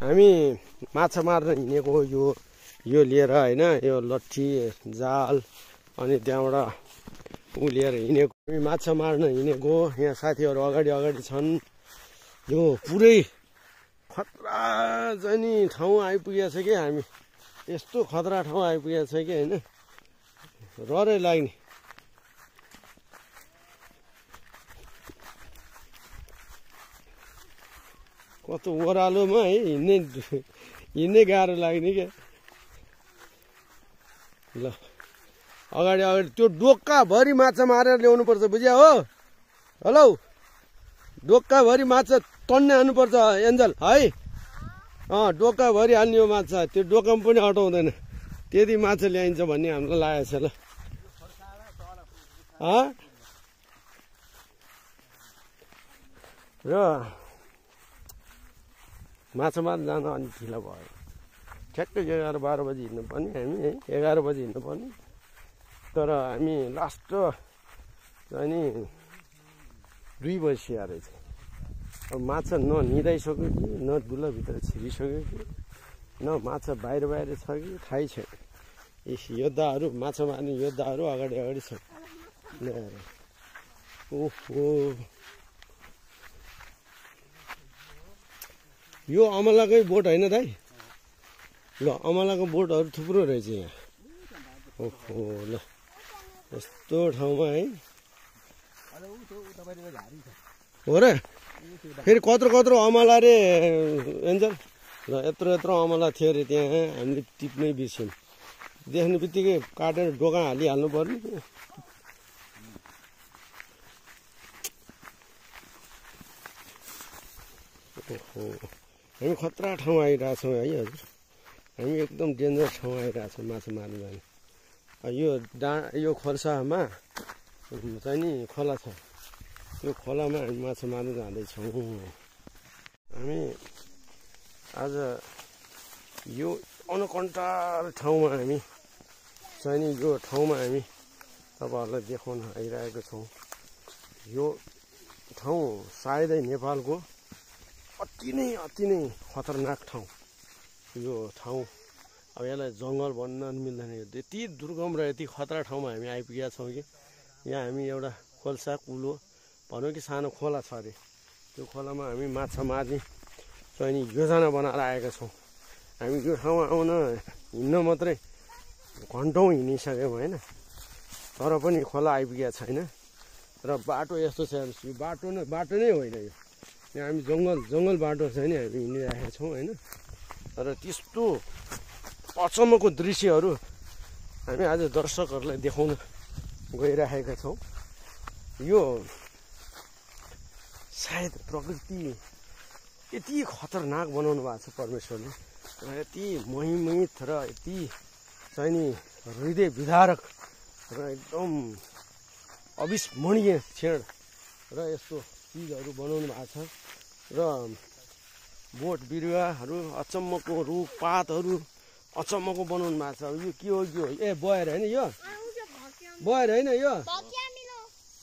हामी माछा मार्न हिँडेको यो लिएर हैन, यो लट्ठी जाल अनि त्यहाँबाट उ लिएर हिँडेको। हामी माछा मार्न हिँडेको। यहाँ साथीहरू अगाडि अगाडि छन्। यो पुरै खतरा चाहिँ नि ठाउँ आइपुगेको छ कि हामी। यस्तो खतरा ठाउँ आइपुगेको छ कि हैन, डरै लाग्ने। कस्तो ओह्रालोमा है हिँड्नै गाह्रो लाग्ने क्या। ल अगाडि अगाडि त्यो डोक्काभरि माछा मारेर ल्याउनुपर्छ, बुझ्या हो? हेलो, डोक्काभरि माछा तन्ने हाल्नुपर्छ एन्जल है। डोक्काभरि हाल्ने हो माछा, त्यो डोकामा पनि अटाउँदैन। त्यति माछा ल्याइन्छ भन्ने हामीलाई लागेको छ। ल र माछा मार्न जान अलिक ढिलो भयो। ठ्याक्कै 11-12 बजी हिँड्नु पर्ने हामी है, 11 बजी हिँड्नु पर्ने। तर हामी लास्ट चाहिँ नि 2 बजी रहेछ। अब माछा न निदाइसक्यो कि न दुलाभित्र छिरिसक्यो कि न माछा बाहिर छ कि थाहै छैन। योद्धाहरू, माछा मार्ने योद्धाहरू अगाडि अगाडि छन् ल्याएर। ओहो, यो अमलाकै बोट होइन दाइ? ल अमलाको बोटहरू थुप्रो रहेछ यहाँ। ओहो, ल यस्तो ठाउँमा है हो र। फेरि कत्रो अमला रे एन्जल? ल यत्रो अमला थियो अरे त्यहाँ। हामीले टिप्नै बिर्स्यौँ। देख्ने बित्तिकै काटेर डोका हालिहाल्नु पर्ने। ओहो, हामी खतरा ठाउँ आइरहेछौँ है हजुर। हामी एकदम डेन्जर ठाउँ आइरहेछौँ माछा मार्नु जाने। यो खोर्सामा चाहिँ नि खोला छ। त्यो खोलामा हामी माछा मार्नु जाँदैछौँ। हामी आज यो अनकन्टार ठाउँमा हामी चाहिँ नि यो ठाउँमा हामी तपाईँहरूलाई देखाउन आइरहेको छौँ। यो ठाउँ सायदै नेपालको अति नै खतरनाक ठाउँ यो ठाउँ। अब यसलाई जङ्गल भन्न मिल्दैन। यति दुर्गम र यति खतरा ठाउँमा हामी आइपुगेका छौँ कि यहाँ हामी एउटा खोल्सा कुलो भनौँ कि सानो खोला छ अरे। त्यो खोलामा हामी माछा मार्ने चाहिँ नि योजना बनाएर आएका छौँ। हामी यो ठाउँमा आउन हिँड्न मात्रै घन्टौँ हिँडिसक्यौँ होइन, तर पनि खोला आइपुगेको छैन। र बाटो यस्तो छ, यो बाटो नै होइन। यो यहाँ हामी जङ्गल बाटो चाहिँ नि हामी हिँडिरहेका छौँ होइन। र त्यस्तो अचम्मको दृश्यहरू हामी आज दर्शकहरूलाई देखाउन गइरहेका छौँ। यो सायद प्रकृति यति खतरनाक बनाउनु भएको छ परमेश्वरले, र यति महिमित र यति चाहिँ नि हृदय विदारक र एकदम अविस्मरणीय क्षण र यस्तो चिजहरू बनाउनु भएको छ। र बोट बिरुवाहरू, अचम्मको रुख पातहरू अचम्मको बनाउनु भएको छ। यो के हो? ए बयर होइन यो? बयर होइन यो?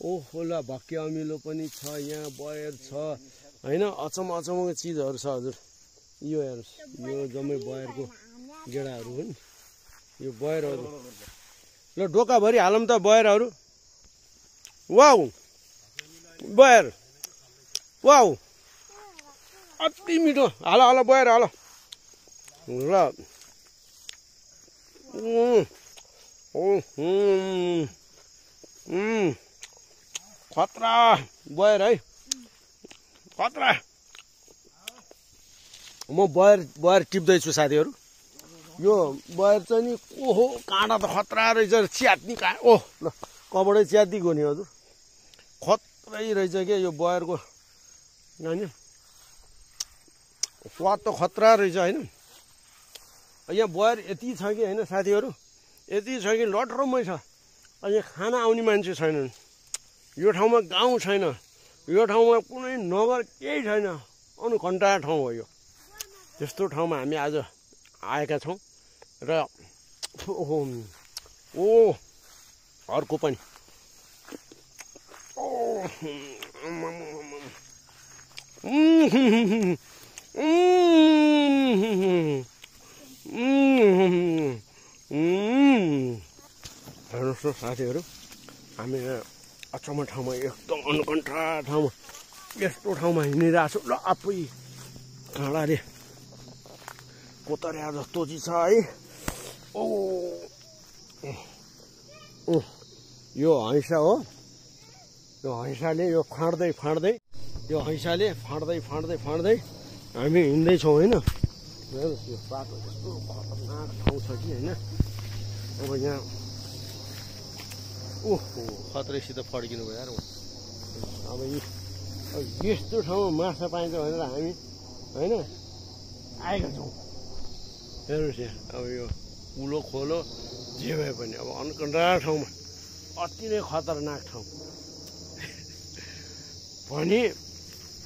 ओहो, ल भक्के अमिलो पनि छ यहाँ, बयर छ होइन। अचम्मको चिजहरू छ हजुर। यो हेर्नुहोस्, यो जम्मै बयरको गेडाहरू हुन्। यो बयरहरू, ल डोकाभरि हालौँ त बयरहरू। वाउ, बयर, वाउ, अति मिठो। हाल बयर हाल। ल खतरा बयर है, खतरा। म बयर टिप्दैछु साथीहरू। यो बयर चाहिँ नि ओहो काँडा त खतरा रहेछ, च्यात्नी कहाँ। ओह ल कपडै च्यातिको नि हजुर, खत्रै रहेछ क्या यो बयरको होइन। स्वाद त खतरा रहेछ होइन। यहाँ बयर यति छ कि होइन साथीहरू, यति छ कि लटरम्मै छ। यहाँ खाना आउने मान्छे छैनन्। यो ठाउँमा गाउँ छैन, यो ठाउँमा कुनै नगर केही छैन। अनकन्टा ठाउँ हो यो। त्यस्तो ठाउँमा हामी आज आएका छौँ। र अर्को पनि साथीहरू हामी यहाँ अचम्म ठाउँमा एकदम अनकन्ट्रा ठाउँमा यस्तो ठाउँमा हिँडिरहेको छु ल आफै काँडाले कोतर्या जस्तो चाहिँ छ है यो हैसा हो यो हैसाले यो फाड्दै यो हैसाले फाड्दै हामी हिँड्दैछौँ होइन यो बाटो यस्तो खतरनाक ठाउँ छ कि होइन अब यहाँ ओहो खतरैसित फड्किनु भयो यार अब यस्तो ठाउँमा माछा पाइन्छ भनेर हामी होइन आएका छौँ हेर्नुहोस् यहाँ अब यो उलो खोलो जे भए पनि अब अनकन्ट्रा ठाउँमा अति नै खतरनाक ठाउँ भने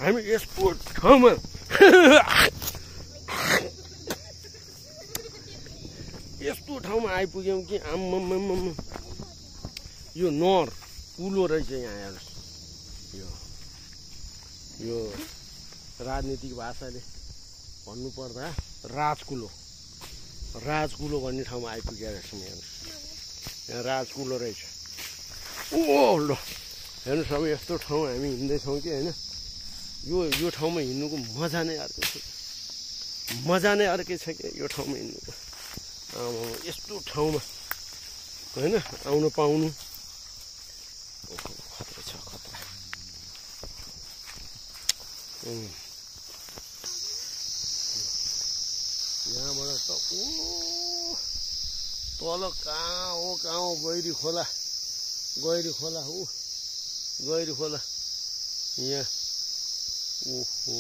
हामी यस्तो ठाउँमा आइपुग्यौँ कि आम्माम्माम्मा यो नर उलो रहेछ यहाँ हेर्नुहोस् यो राजनीतिक भाषाले भन्नुपर्दा राजकुलो भन्ने ठाउँमा आइपुगेका छौँ हेर्नुहोस् यहाँ राजकुलो रहेछ ल हेर्नुहोस् अब यस्तो ठाउँ हामी हिँड्दैछौँ कि होइन यो ठाउँमा हिँड्नुको मजा नै अर्कै छ कि यो ठाउँमा हिँड्नुको यस्तो ठाउँमा होइन आउनु पाउनु खतरा छ खतरा यहाँबाट त तल कहाँ हो गैरी खोला यहाँ ओहो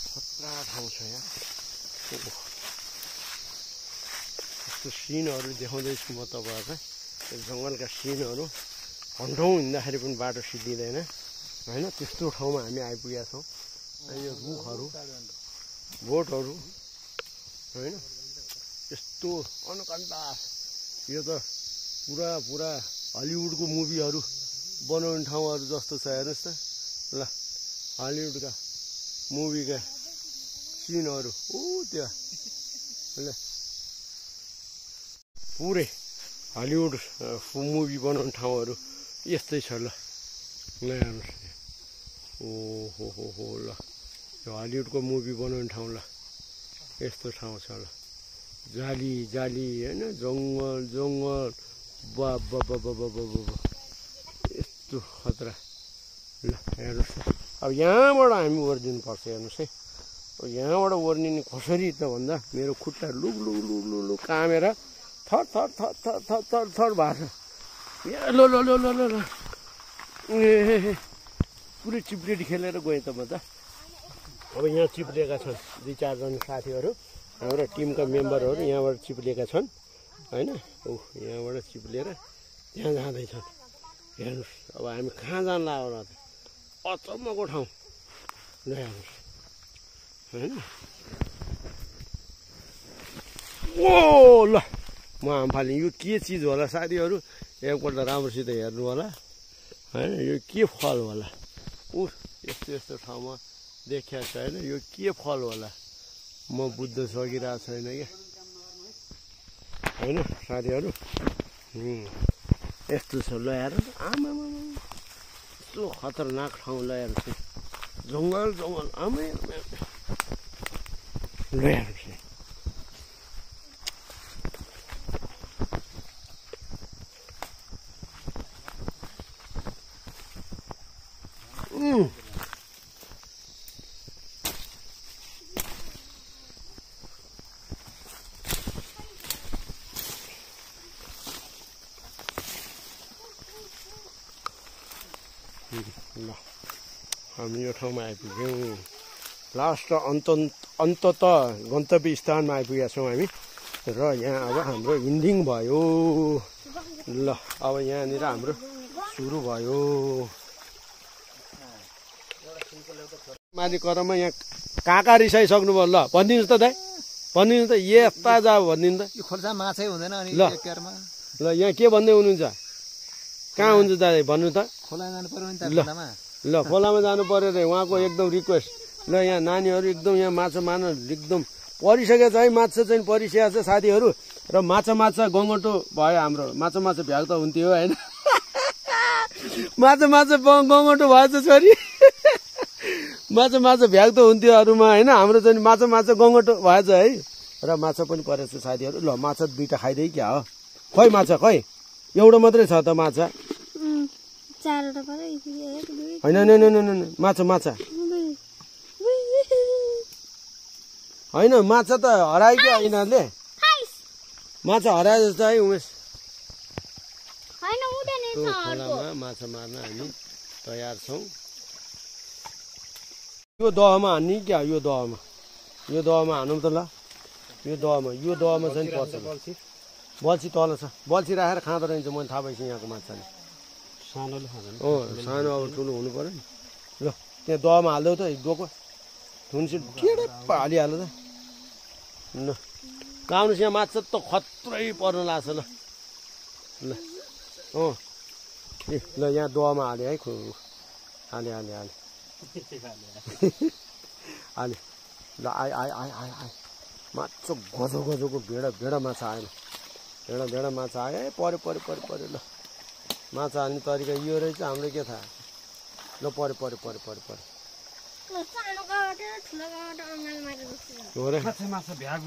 खतरा ठाउँ छ यहाँ यस्तो सिनहरू देखाउँदैछु म तपाईँहरूलाई जङ्गलका सिनहरू घन्टौँ हिँड्दाखेरि पनि बाटो सिद्धिँदैन होइन त्यस्तो ठाउँमा हामी आइपुगेका छौँ यो रुखहरू बोटहरू होइन यस्तो अनकन्टा यो त पुरा हलिउडको मुभीहरू बनाउने ठाउँहरू जस्तो छ हेर्नुहोस् त ल हलिउडका मुभीका सिनहरू त्यो ल पुरै हलिउड मुभी बनाउने ठाउँहरू यस्तै छ ल हेर्नुहोस् ओहो ल यो हलिउडको मुभी बनाउने ठाउँ ल यस्तो ठाउँ छ ल जाली होइन जङ्गल बाबा यस्तो खतरा ल हेर्नुहोस् अब यहाँबाट हामी ओर्लिनुपर्छ हेर्नुहोस् है अब यहाँबाट ओर्लिने कसरी त भन्दा मेरो खुट्टा लुग कामेर थर भएको छ ल ए पुरै चिप्लेटी खेलेर गएँ त म त अब यहाँ चिप्लेका छन् 2-4 जना साथीहरू हाम्रो टिमका मेम्बरहरू यहाँबाट चिप्लेका छन् होइन यहाँबाट चिप्लेर त्यहाँ जाँदैछन् हेर्नुहोस् अब हामी कहाँ जान लाग्यो त अचम्मको ठाउँ ल हेर्नुहोस् होइन ल म आम्फाले यो के चिज होला साथीहरू एकपल्ट राम्रोसित हेर्नु होला होइन यो के फल होला यस्तो ठाउँमा देखिया छैन यो के फल होला म बुझ्न सकिरहेको छैन क्या होइन साथीहरू यस्तो छ ल हेर आमा यस्तो खतरनाक ठाउँ ल हेर्नु जङ्गल आमै ल हेर्नुहोस् ल हामी यो ठाउँमा आइपुग्यौँ लास्ट अन्तत गन्तव्य स्थानमा आइपुगेका छौँ हामी र यहाँ अब हाम्रो हिन्डिङ भयो ल अब यहाँनिर हाम्रो सुरु भयो माथि कदममा यहाँ कहाँ रिसाइसक्नु भयो ल भनिदिनुहोस् त दाइ भनिदिनुहोस् त यता जा भनिदिनु त यो खोल्सा माछै हुँदैन अनि ल यहाँ के भन्दै हुनुहुन्छ कहाँ हुन्छ दादा भन्नु त खोला जानु पर्यो नि त खोलामा ल खोलामा जानु पर्यो रे उहाँको एकदम रिक्वेस्ट ल यहाँ नानीहरू एकदम यहाँ माछा मार्न एकदम परिसकेको छ है माछा चाहिँ परिसकेको छ साथीहरू र माछा माछा गङ्गटो भयो हाम्रो माछा माछा भ्याग त हुन्थ्यो होइन माछा माछा गङ्गटो भएछ छोरी माछा माछा भ्याग त हुन्थ्यो अरूमा होइन हाम्रो चाहिँ माछा माछा गङ्गटो भएछ है र माछा पनि परेछ साथीहरू ल माछा दुईटा खाइदिए क्या हो खै माछा खै एउटा मात्रै छ त माछा होइन माछा माछा होइन माछा त हरायो क्या यिनीहरूले माछा हरायो जस्तो है उमेश खोलामा माछा मार्न हामी तयार छौँ यो दहमा हान्ने क्या यो दहमा हानौँ त ल यो दहमा चाहिँ पर्छ बल्छी तल छ बल्छी राखेर खाँदो रहेछ मैले थाहा भएछ यहाँको माछाले सानोले खाँदैन सानो अब ठुलो हुनु पर्यो नि ल त्यहाँ दहमा हालिदेऊ त डोको थुन्सी के हालिहाल्यो त ल लाउनुहोस् यहाँ माछा त खत्रै पर्न लाग्छ ल ल ल यहाँ दहमा हाल्यो है हाले हाले ल आए माछा गजोको भेडा माछा आएन भेडा माछा आयो है पऱ्यो ल माछा हाल्ने तरिका यो रहेछ हाम्रो के थाहा ल पऱ्यो हो रे माछा भ्याग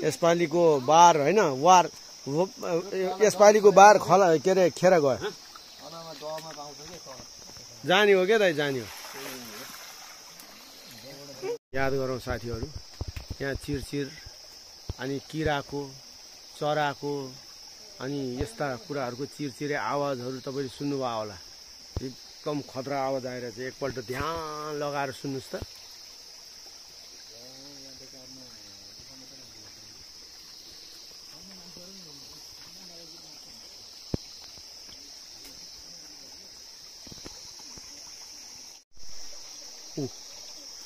यसपालिको बार होइन वार यसपालिको बार खला के अरे खेर गयो जाने हो क्या दाइ जाने हो याद गरौँ साथीहरू यहाँ चिरचिर अनि किराको चराको अनि यस्ता कुराहरूको चिरचिरे आवाजहरू तपाईँले सुन्नुभयो होला एकदम खतरा आवाज आइरहेछ एकपल्ट ध्यान लगाएर सुन्नुहोस् त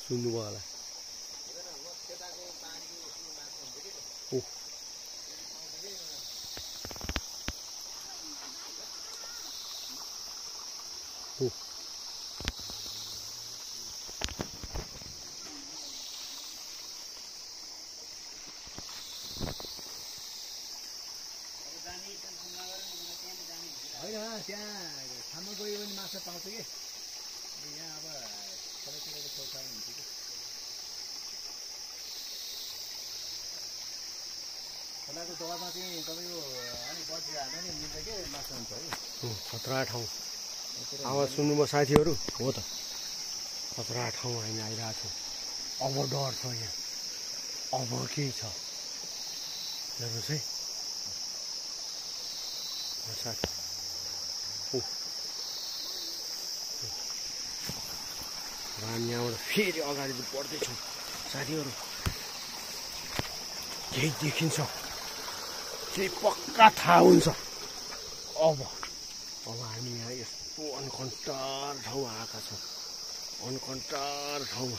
सुन्नुभयो होला त्यहाँ ठाउँमा गयो भने माछा पाउँछ कि यहाँ अब खोलातिरको छेउछाउ हुन्छ कि खोलाको जग्गामा चाहिँ तपाईँको अलिक बल्छी हाल्दा नि मिल्छ कि माछा हुन्छ है खतरा ठाउँ आवाज सुन्नुभयो साथीहरू हो त खतरा ठाउँ हामी आइरहेको छौँ अब डर छ यहाँ अब के छ हेर्नुहोस् है साथी हामी यहाँबाट फेरि अगाडि बढ्दैछौँ साथीहरू केही देखिन्छ केही पक्का थाहा हुन्छ अब हामी यहाँ यस्तो अनकन्टार ठाउँमा आएका छौँ अनकन्टार ठाउँमा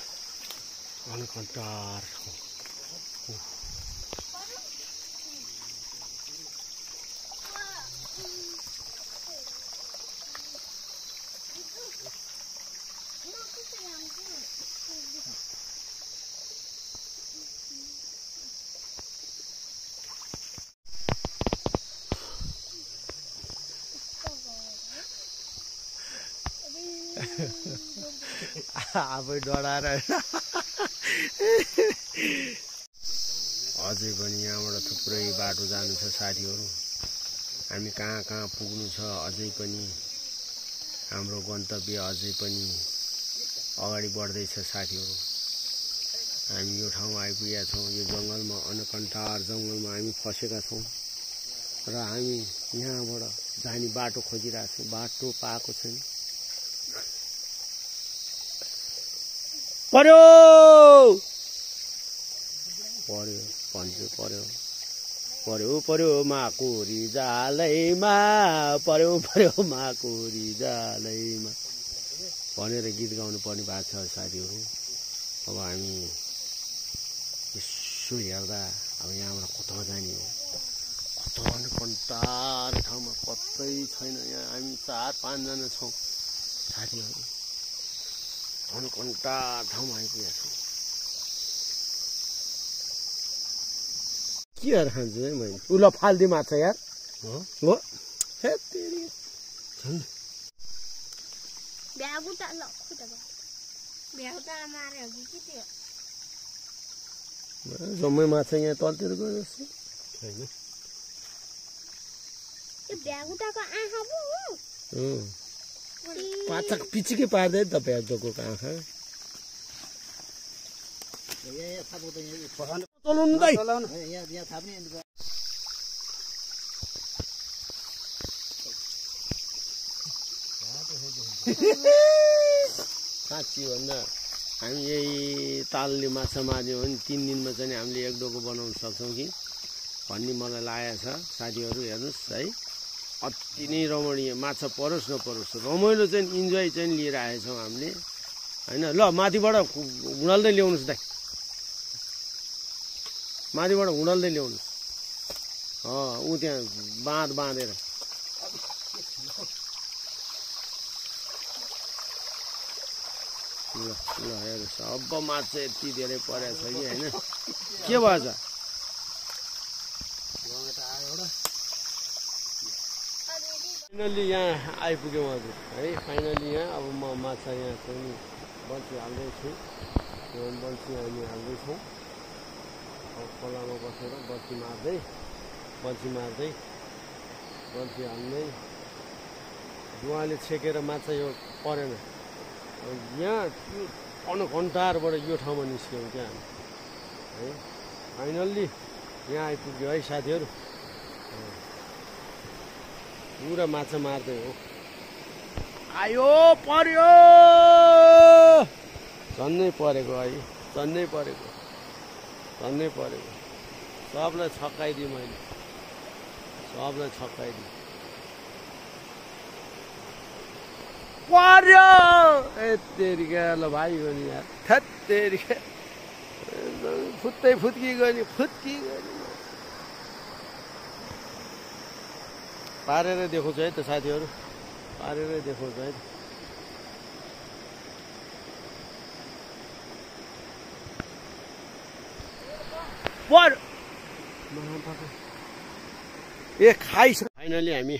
आफै डराएर अझै पनि यहाँबाट थुप्रै बाटो जानु छ साथीहरू हामी कहाँ कहाँ पुग्नु छ अझै पनि हाम्रो गन्तव्य अझै पनि अगाडि बढ्दैछ साथीहरू हामी यो ठाउँमा आइपुगेका छौँ यो जङ्गलमा अनकन्टार जङ्गलमा हामी फसेका छौँ र हामी यहाँबाट जाने बाटो खोजिरहेको छौँ बाटो पाएको छैन पर्यो माकुरी जालैमा पर्यो माकुरी जालैमा भनेर गीत गाउनु पर्ने भएको छ साथीहरू अब हामी यसो हेर्दा अब यहाँबाट कता जाने हो कता अनकन्टार ठाउँमा कतै छैन यहाँ हामी 4-5 जना छौँ साथीहरू अनकन्टार ठाउँमा आइपुगेका छौँ के गरेर खान्छु है मैले उ ल फाल्दी माछा यार हो हे तेरी झन् भ्यागुटा ल खुटा भ्यागुटा मारे हो कि त्यो जम्मै माछा यहाँ तलतिर गयो जस्तो हैन त्यो भ्यागुटाको आँखा पो हो माछा पिचिकै पार्दै त भ्यागुटाको आँखा यहाँ थाप्नु त यहाँ चलाउनु दाइ यहाँ थाप्ने साँच्ची भन्दा हामी यही तालले माछा मार्यौँ भने 3 दिनमा चाहिँ हामीले एक डोको बनाउन सक्छौँ कि भन्ने मलाई लागेको छ साथीहरू हेर्नुहोस् है अति नै रमणीय माछा परोस् नपरोस् रमाइलो चाहिँ इन्जोय चाहिँ लिएर आएछौँ हामीले होइन ल माथिबाट हुँडाल्दै ल्याउनुहोस् दाइ माथिबाट हुँडाल्दै ल्याउनुहोस् ऊ त्यहाँ बाँधेर ल ल हेर्नुहोस् अब माछा यति धेरै परेको छ कि होइन के भएछ फाइनल्ली यहाँ आइपुग्यौँ हजुर है फाइनल्ली यहाँ अब म माछा यहाँ चाहिँ बन्सी हाल्दैछु बन्सी हामी हाल्दैछौँ खोलामा बसेर बन्सी मार्दै बन्सी हाल्दै जुवाले छेकेर माछा यो परेन यहाँ त्यो घन्टाहरूबाट यो ठाउँमा निस्क्यौँ क्या हामी है फाइनल्ली यहाँ आइपुग्यो है साथीहरू पुरा माछा मार्दै हो आयो पर्यो झन्नै परेको है झन्नै परेको सबलाई छक्काइदिएँ मैले पर्यो तेरिका ल भाइ हो नि यार थेत तेरिका फुत्की गयो पारेर देखाउँछु है त साथीहरू पारेरै देखाउँछु है पर्यो ए खाइस फाइनली हामी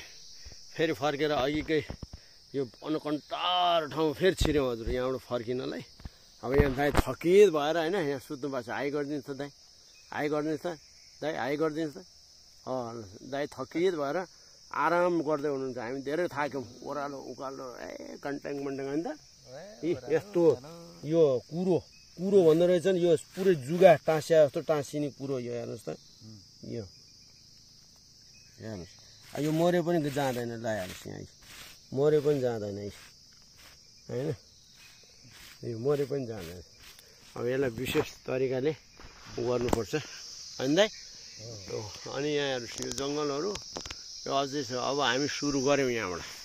फेरि फर्केर अघिकै यो अनकन्टार ठाउँ फेरि छिर्यौँ हजुर यहाँबाट फर्किनलाई अब यहाँ दाइ थकित भएर होइन यहाँ सुत्नु पर्छ हाई गरिदिनुहोस् त दाइ हाई गरिदिनुहोस् त दाइ थकित भएर आराम गर्दै हुनुहुन्छ हामी धेरै थाक्यौँ ओह्रालो उकालो कन्ट्याङ होइन त यस्तो यो कुरो भन्दो रहेछ नि यो पुरै जुगा टाँसिया जस्तो टाँसिने कुरो यो हेर्नुहोस् त यो हेर्नुहोस् यो मरे पनि जाँदैन लगाइहाल्नुहोस् यहाँ मरे पनि जाँदैन होइन यो मरे पनि जाँदैन अब यसलाई विशेष तरिकाले गर्नुपर्छ होइन दाइ अनि यहाँ हेर्नुहोस् यो जङ्गलहरू यो अझै छ अब हामी सुरु गऱ्यौँ यहाँबाट